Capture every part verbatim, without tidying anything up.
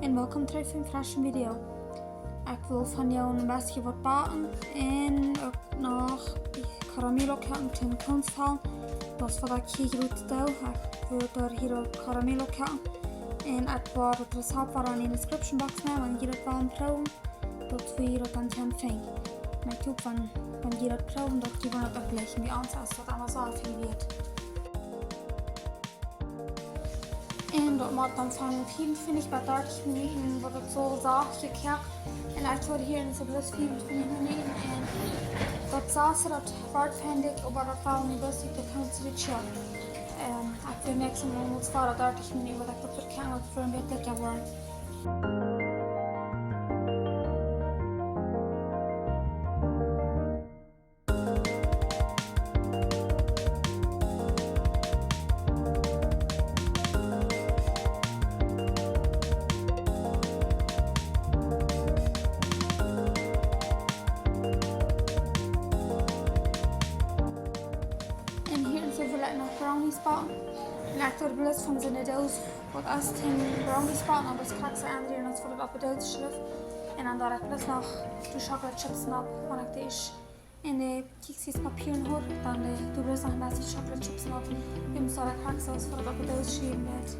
Un welkom trigj fa een freschen Video. Ekj well vondoag een bät waut backen un uk noch Karamelo koaken toom Cones fellen. Daut es waut ekj hia jroz doo. Ekj well hia Karamelo koaken. Un ekj woa daut Rezept woa en de description box nämen, wan jie daut wellen proowen. Daut jie daut dan kjennen finjen. Oba ekj hop, wan, wan jie daut proowen, daut jie woaren daut uk jlikjen, wiels ons es daut aulemol soo väl wieet. Un daut mott dan von vieeuntwintich bat dartich Minuten woat daut soo sacht jekoakt. Un ekj hab hia en soo bloos vieeuntwintich Minuten. Un daut saust, daut woat fein dikj, oba daut woat nu bloos de Cones jekoakt. Ähm, ekj well maximal uk bat dartich Minuten, oba daut woat kjennen, daut woat een bät dikja woaren. Un hia en soo well ekj noch Brownies backen. Un ekj doo bloos von soone Doos waut es toom Brownies backen, oba daut krakjt soo aundre, daut es fa de Appeldoos Schrift. Un dan doo ekj bloos noch de Chocolate Chips nopp, wan ekj dee en de Kjiekspapieren hab, dan doo ekj bloos noch een bät Chocolate Chips nopp. Wiels daut krakjt soo es fa de Appeldoos Schrift.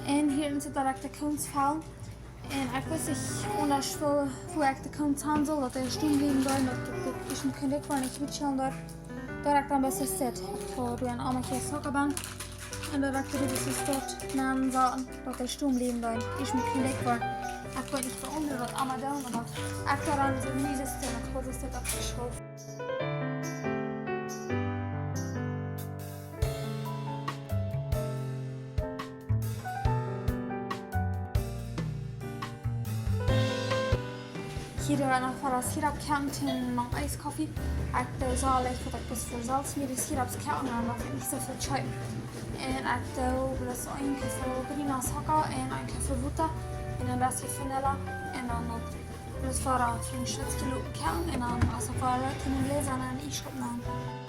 Un hia en soo direkt de Cones fellen. Un ekj weet nich, oba woo, woo ekj de Cones han saul, daut dee stonen bliewen doonen, daut, daut, daut ekj mie kjeen Dikj woaren, ekj mott schauen daut, daut ekj dan best sit. Ekj hab doa een Amachje Zuckerbank. Un daut ekj doa best sit, dan saul, daut dee stonen bliewen doonen, ekj mott kjeen Dikj woaren. Ekj weet nich, woo aundre daut aulemol doonen, oba ekj doo dan soo mieses doonen, ekj hab daut oppjeschräwen. Hia doo ekj noch waut Sirop koaken toom Eiskoffie. Ekj doo soo leicht waut ekj bloos fa selfst mie de Sirops koaken, dan doo ekj nich soo väl kjeepen. Un ekj doo bloos een Kuffel Berliner Zucker un een Kuffel Wota un een bät Vanille. Un dan daut bloos fa een Stootje loten koaken un dan aus et woat kjennen läsen un en Iesschuff nämen.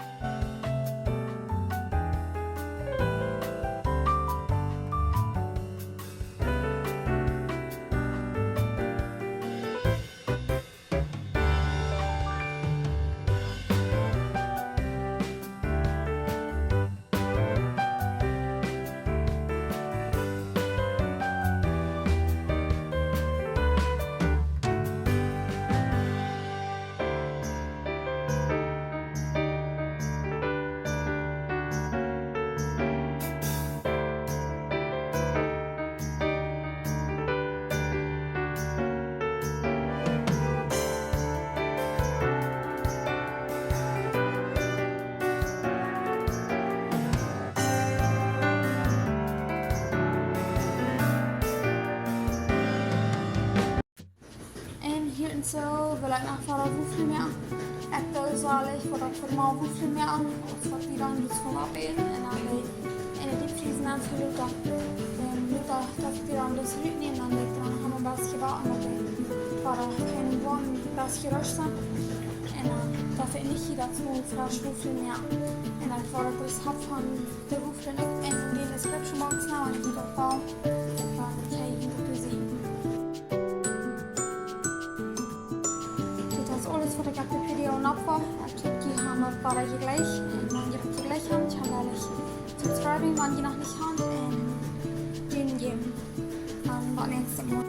Ekj doo soo aus waut ekj fa mol Woflen moak, aus waut wie dan daut von opäten un dan de, enne Deepfries nenn to doonen. Dan doo ekj daut, daut wie dan daut rutnämen, dan doo ekj dan noch een bät jebacken, daut de Botta en woam bät jeroscht es. Un dan, daut ekj nich hia daut mol fresch Woflen moak. Un dan woat daut Rezept von de Woflen uk en de description box nenn, wan jie daut wellen. Dan kjenn jie daut seenen. Dit es aules waut ekj opp de Video opp woa. Ekj hop, jie haben daut Botta jlikj. Un wan jie daut jlikj haben, dan well ekj subscriben, wan jie noch nich haben. Un dän jäwen. Dan bat näakjstet Mol.